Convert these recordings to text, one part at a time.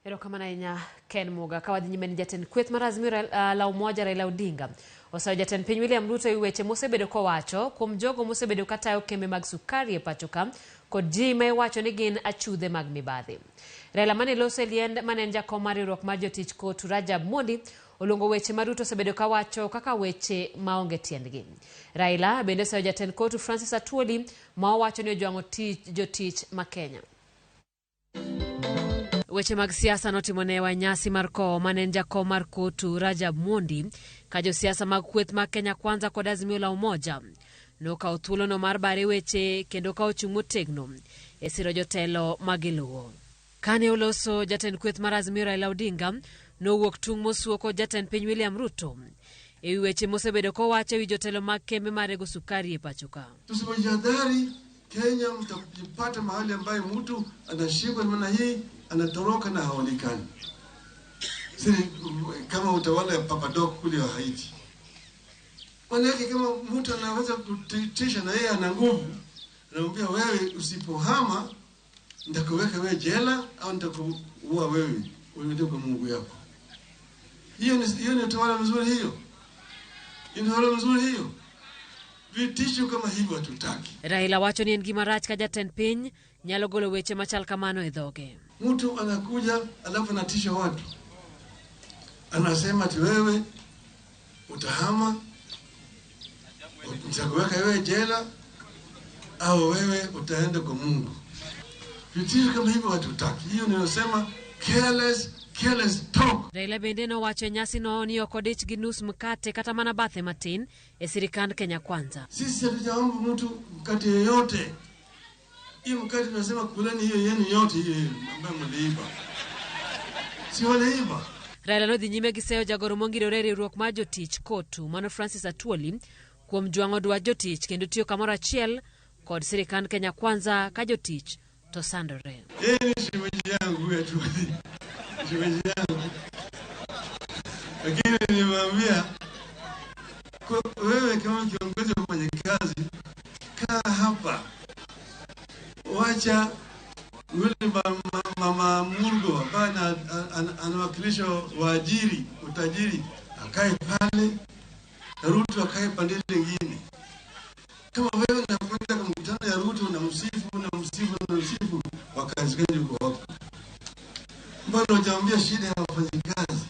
Erokamano ahinya Ken Muga. Ka wadhi nyime ni jatend kweth mar Azimio la Umoja Raila Odinga osayo jatend piny William Ruto e weche mosebedo kowacho kuom jogo mosebedo katayo kembe mag sukari e pacho ka kod ji ma iwacho ni gin achudhe mag mibadhi. Raila mane loso e liend mane en jakom mar riwruok mar jotich Kotu Rajab Mondi oluongo weche ma Ruto osebedo kawacho kaka weche maonge tiendgi. Raila bende osayo jatend Kotu Francis Atwoli ma owacho ni ojwang'o tich jotich ma Kenya. Weche mag siasa notimo newa nyasi mar kowo mane en jakom mar Kotu Rajab Mondi ka josiasa mag kweth mag Kenya Kwanza kod Azimio la Umoja nokawo thuolono mar bare weche kendo ka ochung' motegno e siro jotelo ma giluwo. Kane oloso jatend kweth mar Azimio Raila Odinga nowuok tung' mosuo kod jatend piny William Ruto e wi weche mosebedo kowacho e wi jotelo mag kembe marego sukari e pacho ka. Tusipojihadhari, Kenya mtajipata mahali ambayo mtu anashikwa namna hii, anatoroka na haonekani. Si kama utawala ya Papa Doc kule wa Haiti. Maanake kama mtu anaweza kutisha na yeye ana nguvu, anamwambia wewe, usipohama nitakuweka wewe jela au nitakuua wewe, uende kwa Mungu yako. Hiyo ni utawala mzuri hiyo? Ni utawala mzuri hiyo? Vitisho kama hivyo hatutaki. Raila wacho ni en gima rach ka jatend piny nyalo golo weche machal kamano e dhoge. Mtu anakuja alafu anatisha watu, anasema ati wewe utahama, nitakuweka wewe jela au wewe utaenda kwa Mungu. Vitisho kama hivyo hatutaki. Hiyo ninasema careless, careless talk. Raila bende nowacho e nyasino ni ok odich gi nus mkate kata mana bathe matin e sirikand Kenya Kwanza. Sisi hatujaomba mtu mkate yoyote. Hiyo mkate tunasema kuleni hiyo yenu yote hiyo hiyo ambayo mliiba. Si waliiba? Raila nodhi nyime gi seyo jagoro mongirore e riwruok mar jotich KOTU mano Francis Atwoli kuom jwang'o dwach jotich kendo tiyo kamoro achiel kod sirikand Kenya Kwanza ka jotich to sandore. Yeye ni shemeji yangu huyu Atwoli. Shemeji yangu. Lakini nimemwambia wewe kama kiongozi wa wafanyakazi kaa hapa, wacha yule mama Murgo ambaye anawakilisha waajiri utajiri akae pale na Ruto akae pande lingine. Kama wewe unakwenda kwa mkutano ya Ruto unamsifu, unamsifu, unamsifu, wakazi gani uko hapo? Mbona hujamwambia shida ya wafanyikazi?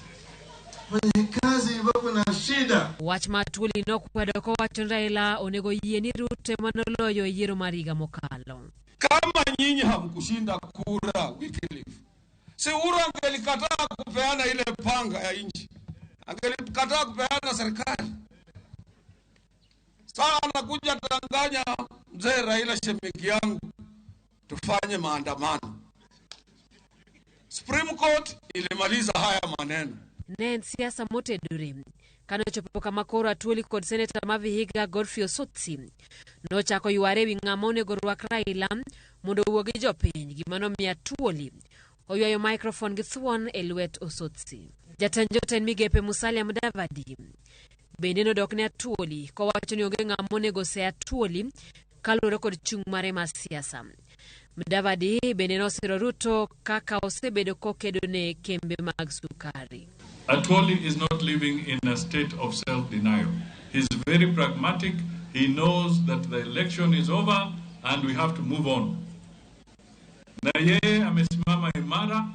Wafanyikazi wako na shida. Wach ma Atwoli nokwedo kowacho ni Raila onego yie ni Ruto ema noloyo e yiero mar higa mokalo. Kama nyinyi hamkushinda kura Wycliffe, si Uhuru angelikataa kupeana ile panga ya nchi, angelikataa kupeana serikali. Sasa anakuja tanganya mzee Raila, shemegi yangu, tufanye maandamano. Supreme Court ilimaliza haya maneno. Ne en siasa motedore. Kanochopo kama koro Atwoli kod seneta ma Vihiga Godfrey Osotsi nochako yware ewi ng'ama onego rwak Raila mondo owuo gi jopiny, gima nomiyo Atwoli oywayo microphone gi thuon e lwet Osotsi. Jatend jotend migepe Musalia Mudavadi bende nodok ne Atwoli kowacho ni onge ng'ama onego se Atwoli kaluwore kod chung' mare mar siasa. Mudavadi bende nosiro Ruto kaka osebedo kokedo ne kembe mag sukari. Atwoli is not living in a state of self-denial. He's very pragmatic. He knows that the election is over and we have to move on. Na yeye amesimama imara,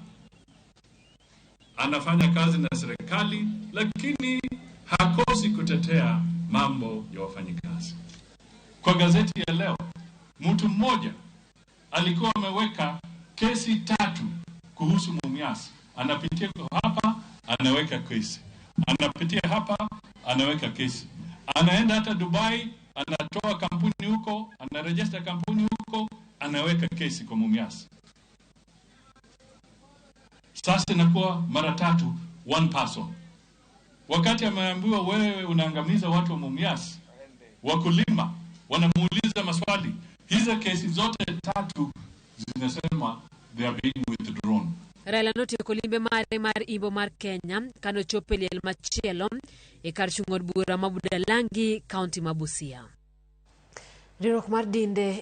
anafanya kazi na serikali, lakini hakosi kutetea mambo ya wafanyikazi. Kwa gazeti ya leo, mtu mmoja alikuwa ameweka kesi tatu kuhusu Mumias. Anapitia hapa, anaweka kesi, anapitia hapa, anaweka kesi, anaenda hata Dubai, anatoa kampuni huko, anaregister kampuni huko, anaweka kesi kwa Mumias. Sasa inakuwa mara tatu, one person. Wakati ameambiwa wewe unaangamiza watu wa Mumias, wakulima wanamuuliza maswali, hizo kesi zote tatu zinasema they are being withdrawn. Raila notieko limbe mare mar imbo mar Kenya kanochopo e liel machielo e kar chung' od bura ma Budalangi, kaunti ma Busia. Riwruok mar dinde